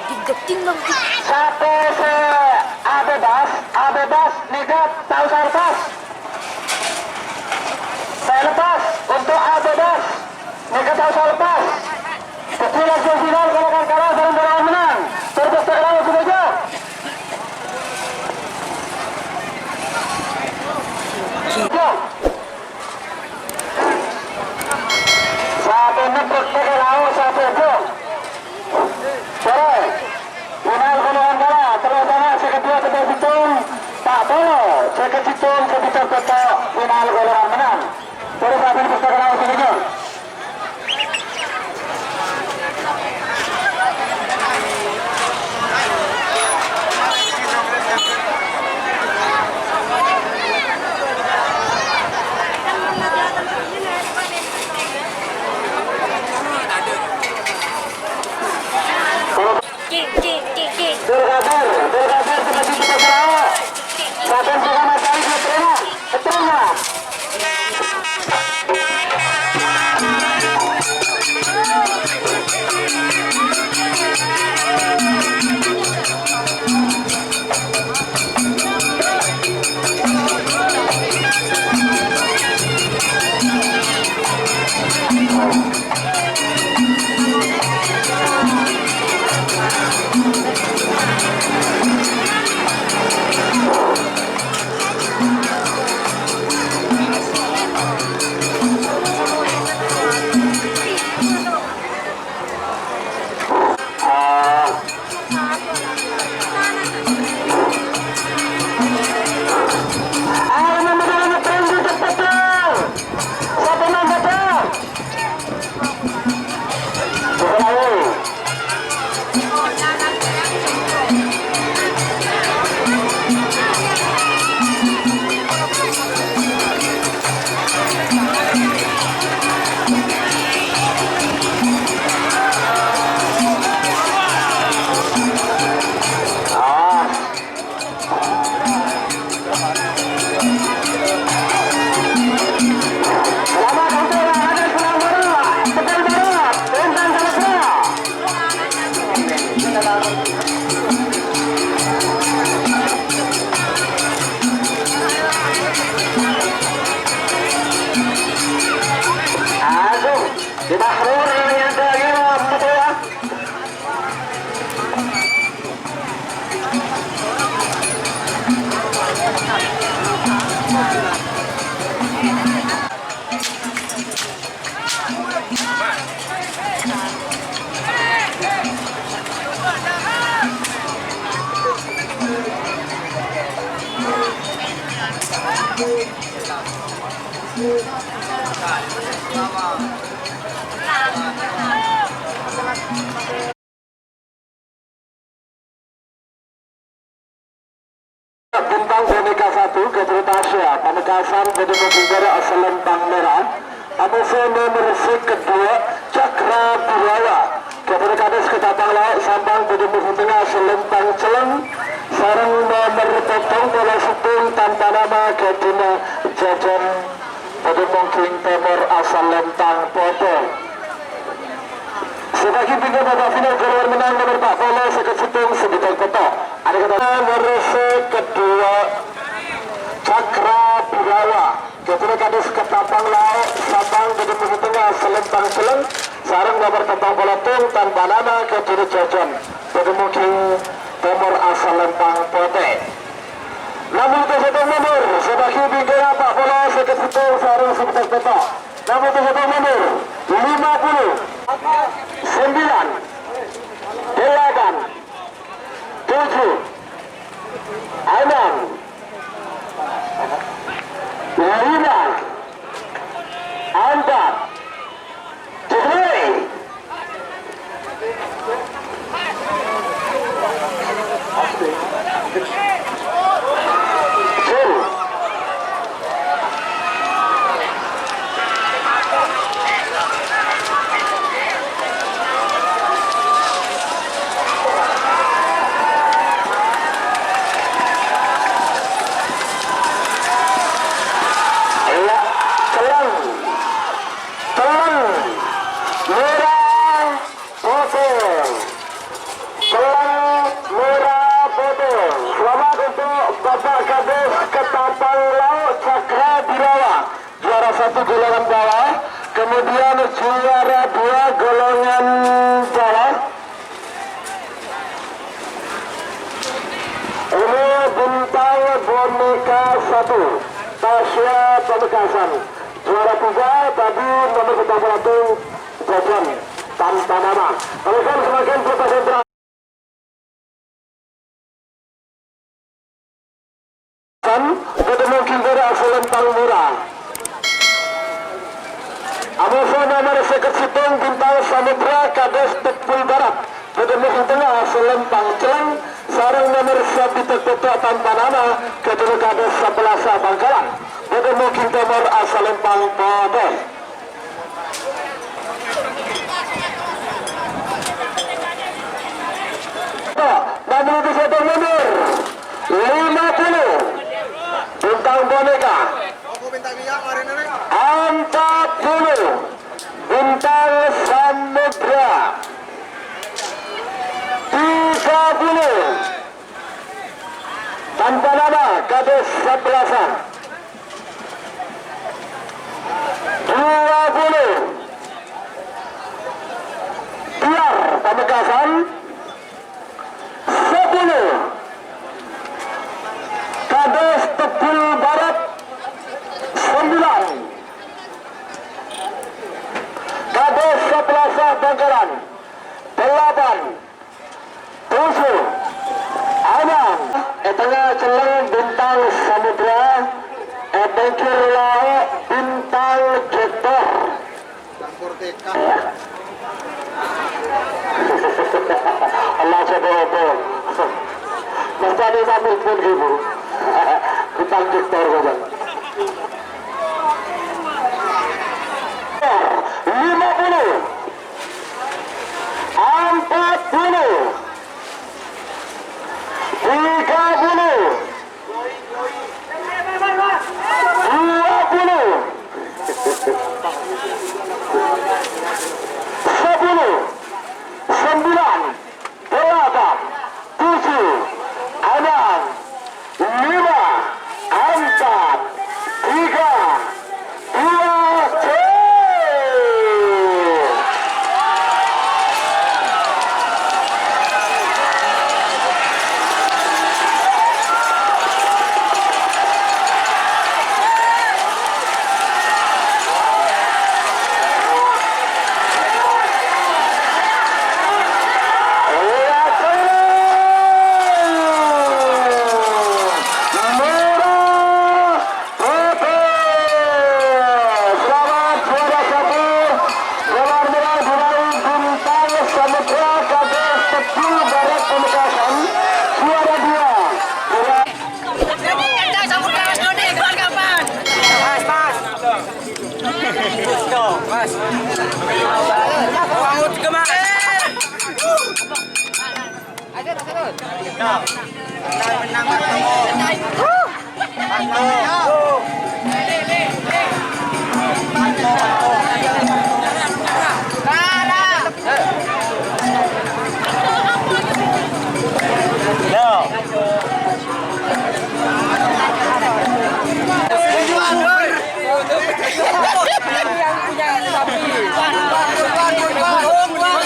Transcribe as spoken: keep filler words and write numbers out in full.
Ding, ding, ding, ding. Sapè sè abebas, abebas nèka ta' osa lepas. Sè lepas untuk abebas nèka ta' osa lepas. Dhâddhi langsung final, kala kan kalah sareng kala kan mennang. Terus terang langsung aja. Yo. Sapè neddhek ka lao sapè jong. Sore. Final golongan kala, terus anak sè kedua kita hitung, Pak Polo, sè kehitung, sè kita betok, final golongan menang. Terus apa yang kita kenal selanjutnya? Dul Kadir, Dul Kadir, kita sini kita selalu. Raden Sukamantari, terima, terima. Aduh, si Bahrul yang nyadari, Pak, betul, ya? Bintang Boneka satu, Gatotkaca, Pamekasan, Budi Mukti Barat, Selempang Merah, Amuso nomor seket dua, Cakra Birawa, Gatotkaca, Ketapang Laut, Sampang, Budi Mukti Tengah, Selempang Celeng, sareng nomor potong bola setung tanpa nama, Gadina Jajan. Budi Mungking Timur asal Lentang Potong. Sè bâgi bingkèng babak final keluar menang nomor empat puluh, seket setung, Sibitang Peto. Ada kata nomor kedua, Cakra Birawa. Ketua Kadis Ketapang Laut, Sabang, Budi Mungking Tengah, Selempang Seleng. Sareng nomor tentang bola tung tanpa nama, Kediri Jajan. Budi Mungking Timur asal Lentang Potong. Namun itu satu mundur, sè bâgi bingkèng empat puluh, seket setung, sareng Sibitang Peto. Namun itu satu mundur, lima puluh, sembilan, delapan, tujuh, enam, lima, empat, Iya, Celeng. Golongan bawah, kemudian juara dua golongan bawah. Ini Bintang Boneka satu, Tasya Pamekasan. Juara tiga tadi nomor bintang satu, Jajan tanpa nama. Kalau saya semakin berkonsentrasi. San, bâdâ mongghi bârâ' asal lempang mora. Amoso nomer sèket sèttong Bintang Samudra Kades Tebbul Barat, bâdâ mongghi tengnga asal lempang celleng, sareng nomer sabidhâk bâdâ tanpa nama, Ghâdhuwâ Kades Sapalasa Bangkalan, bâdâ mongghi nomer asal lempang potè. Nomor sèttong mundur. Lima puluh. Bintang Boneka. Empat puluh. Bintang Samudra. Tiga puluh. Tanpa nama, Kades Sapalasa. Dua puluh. Tiar Pamekasan. Sepuluh. Kades Tebbul Barat. Sembilan. Kades Sapalasa Bangkalan. Delapan. Tujuh. Aman. È tengnga celleng Bintang Samudra, è pèngghir lao' Bintang Jektor. Allah, coba apa? Mestani sambil pun ibu. Bintang Jektor, Bang. Lima puluh. Empat puluh. Tiga puluh. Dua puluh. Sepuluh. Sembilan. Delapan, tujuh, enam, lima, empat, tiga, dua, satu. Selamat juara satu, gelar merah diraih Bintang Samudra Kades Tebbul Barat Pamekasan. Juara dua, diraih Mas, Mas. Bangun, Mas.